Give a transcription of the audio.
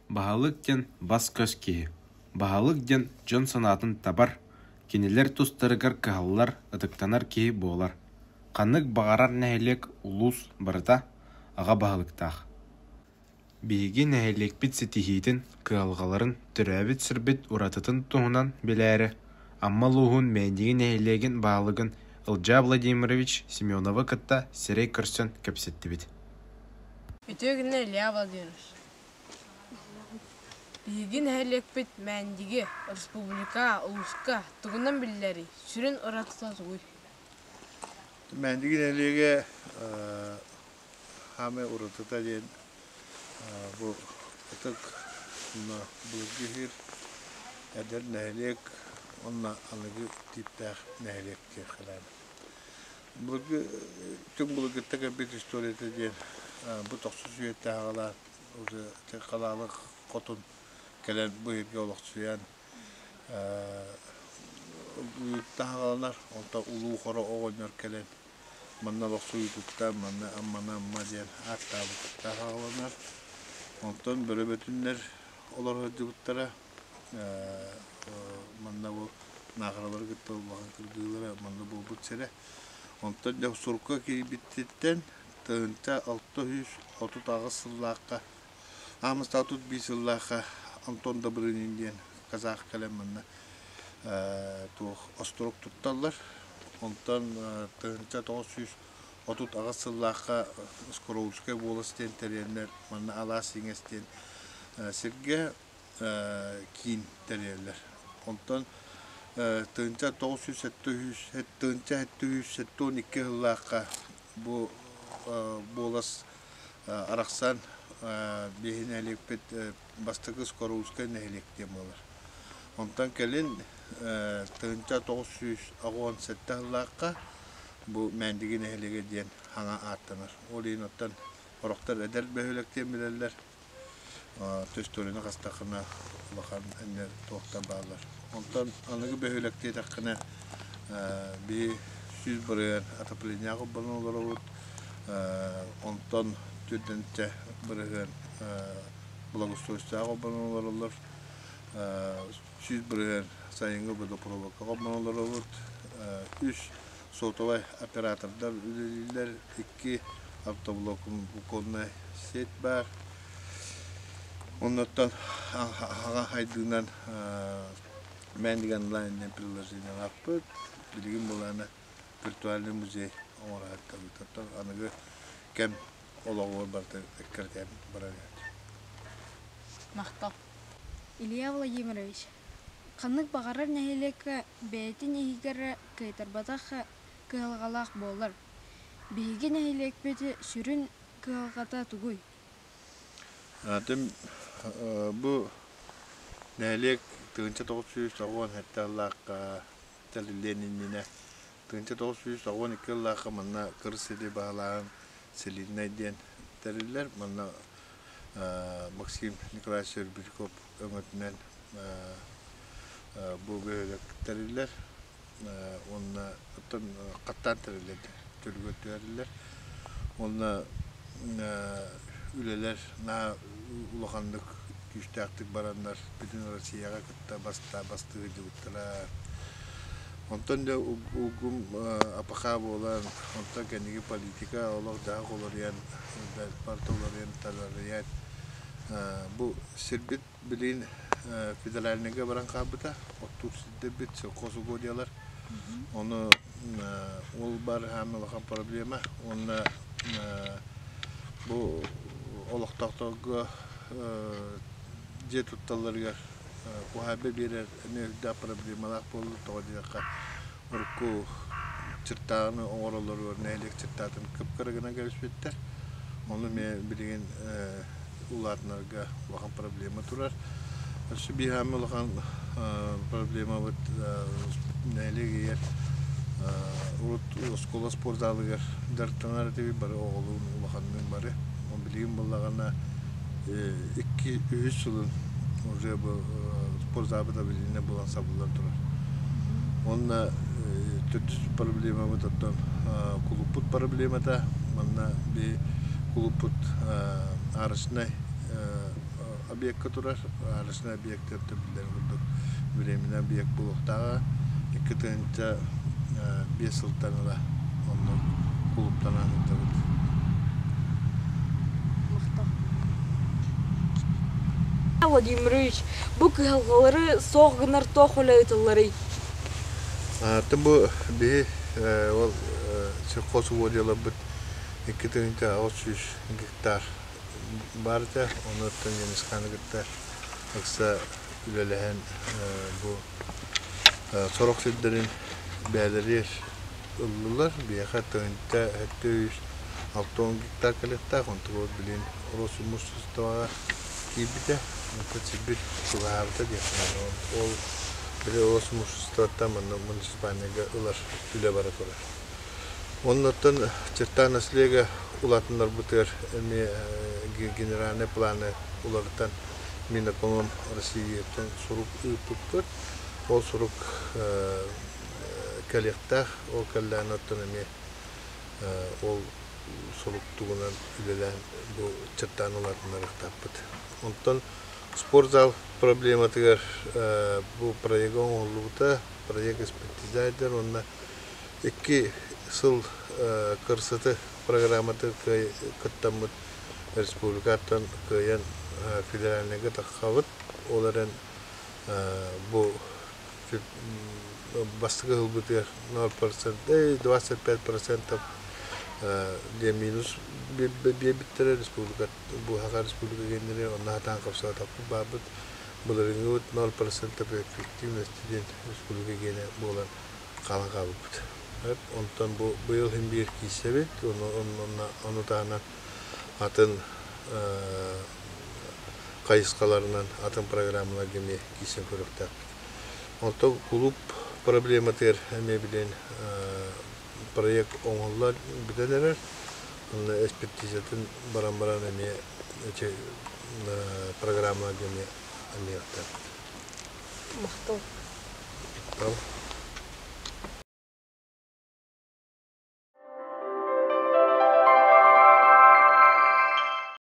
Баһылык диэн бас-көс киһи, баһылык диэн дьон санаатын табар, кинилэр тустарыгар кыһаллар, ытыктанар киһи буолар. Ханнык баҕарар нэһилиэк, улуус барыта аҕа баһылыктаах. Биһиги нэһилиэкпит ситиһиитин, кыһалҕаларын, төрөөбүт сирбит уратытын туһунан билээри, Амма улууһун Мээндиги нэһилиэгин баһылыгын Ылдьаа Владимирович Семеновы кытта сирэй көрсөн кэпсэттибит. Үтүө күнүнэн, Илья Владимирович! Биһиги нэһилиэкпит Мээндиги республика, улууска тугунан биллэрий, сүрүн уратыта тугуй? Мээндиги нэһилиэгэ хаамай уратыта диэн бу ытык былыргы иһир эдэр нэһилиэк уонна аныгы тииптээх нэһилиэк диэххэ Былыргы түҥ былыргыттан кэлбит историята диэн бу тохсус үйэттэн саҕалаан уже Халаалык хотун кэлэн бу иһиргэ олохсуйан таһаҕаланар, онтон Улуу Хоро оҕонньор кэлэн манна олохсуйбуттар, манна Амманы Амма диэн ааттаабыттар таһаҕаланар. Онтон бөрө бөтүннэр олоро сылдьыбыттара. Манна бу Наахаралары кытта улахан кыргыылара манна буолбут сирэ. Онтон дьэ сурукка киирбититтэн 1638 сыллаахха Аамыстаах 35 сыллаахха Антон Добрынин диэн казах кэлэн манна туох остурук тутталлар. Онтон 1938 сыллаахха Скоровскай буолас диэн тэрийэннэр манна Алаас Иҥэс диэн сиргэ киин тэрийэллэр. Онтон 1972 сыллаахха бу буолас арахсан биһи нэһилиэкпит бастакы Скоровскай нэһилиэк диэн буолар. Онтон кэлин 1987 сыллаахха бу Мээндиги нэһилиэгэ диэн хаҥа ааттанар. Ол иһин оттон сорохтор эдэр бөһүөлэк диэн билэллэр. Төстөрүнү хастаххына улахан эмиэ туохтар бааллар. Онтон аныгы бөһүөлэк диэтэххинэ биһи 100% отоплениеҕа холбонон олоробут. Онтон 40% благоустройствоҕа холбонон олороллор. 100% сайыҥҥы водопроводка холбонон олоробут. Үс сотовай оператордар үлэлииллэр, икки оптоволоконнай сеть баар. Оннуттан аҕа хайдыынан Мэндиг онлайн диэн приложениелаахпыт. Билигин былаана виртуальный музей оҥоро Аныгы кэм олоҕугар барыта эккирэтэн барар. Махтал. Илья Владимирович, ханнык баҕарар нэһилиэккэ бэйэтин иһигэр кыайтарбатах кыһалҕалаах буолар. Биһиги нэһилиэкпит сүрүн кыһалҕата тугуй? Атын бу нэһилиэк 1997 сыллаахха тэриллиэн иннинэ 1992 сыллаахха манна кыр сири баһылаан Целиннай диэн тэриллэр. Манна Максим Николаевич Сербряков өҥөтүнэн бу бөһүөлэк тэриллэр уонна оттон хаттаан тэриллэр чөлүгэр түһэриллэр. Уонна үлэлэр наһаа улаханнык күүстээхтик бараннар бүтүн Россияҕа кытта бастыы сылдьыбыттара. Онтон дьэ угум АПХ буолан, онтон кэнники политика олох-дьаһах уларыйан, барыта уларыйан, таларыйан бу сирбит билигин федеральныйга баран хаалбыта, оттуур сирдэрбит сельхозугодиялар. Ону ол баар хаамыы улахан проблема уонна бу олохтоохторго дьиэ тутталларыгар уһаайба биэрэр эмиэ үрдээх проблемалаах буолла. Тоҕо диэтэххэ, урукку чертааҕыны оҥороллоругар нэһилиэк чертаатын кып-кыра гынан кэбиспиттэр. Ону эмиэ билигин улаатынарга улахан проблема турар. Өссө биир аамы улахан проблемабыт нэһилиэк иһигэр урут оскуола спортзалыгар дьарыктанар этибит бары оҕолуун улаханныын бары. Билигин буоллаҕына икки үһүс сылын уже бу спортзалбыт объединение буолан сабыллан турар. Уонна төрдүс проблемабыт оттон кулууппут проблемата. Манна би кулууппут арочнай объекка турар. Арочнай объектар биллэрин курдук временный объект буолуохтааҕа. 2005 сылтан ыла онно кулууптанан ыытабыт. Владимирович, бу кыһалҕалары суох гынар туох үлэ ыытылларый? Бу биһи ол сельхозугодьяларбыт 2800 гектар баар этэ. Онуттан Енисханы кытта ыкса үлэлэһэн бу сорох сирдэрин бээлэри ыллылар. Биһиэхэ тыһыынча 760 гектар кэлиэхтээх. Онтукабыт билигин Росимуществоҕа киирбитэ. Онтон сирбит чугаһаабыта диэххэ Ол били Росимуществоттан манна муниципальнайга ылар үлэ бара турар. Оннуттан Чертан наслега улаатыннарбытыгар эмиэ генеральнай планы уларытан Минэконом Россияттан сурук ыыппыппыт. Ол сурук кэлиэхтээх. Ол кэллэҕинэ оттон эмиэ ол сурук тугунан үлэлээн бу чертан улаатыннарыахтаахпыт. Онтон спортзал проблематыгар бу проега оҥоһуллубута, проект экспертизайдер уонна икки сыл кырсыты программаты кыттаммыт республикаттан кыайан федеральныйга таххабыт. Ол эрэн бу бастакы ылбытыгар 0%, 25% диэн минус биэрбиттэрэ республика бу Саха республика геннери онно сатаан хапсаатахпыт баарбыт былырыыҥҥыбыт 0% эффективности диэн республика гиэнэ буолан хаалан хаалбыппыт. Онтон бу быйыл иһин биир киирсэбит, ону таһынан атын хайысхаларынан атын программаларга эмиэ киирсэн көрүөхтээхпит. Онтон кулууп проблематыгар эмиэ билин проект оҥоһуллар бүтэн эрэр. Онно экспертизатын баран баран эмиэ программаларга эмиэ аныахтаахпыт. Махтал. Махтал.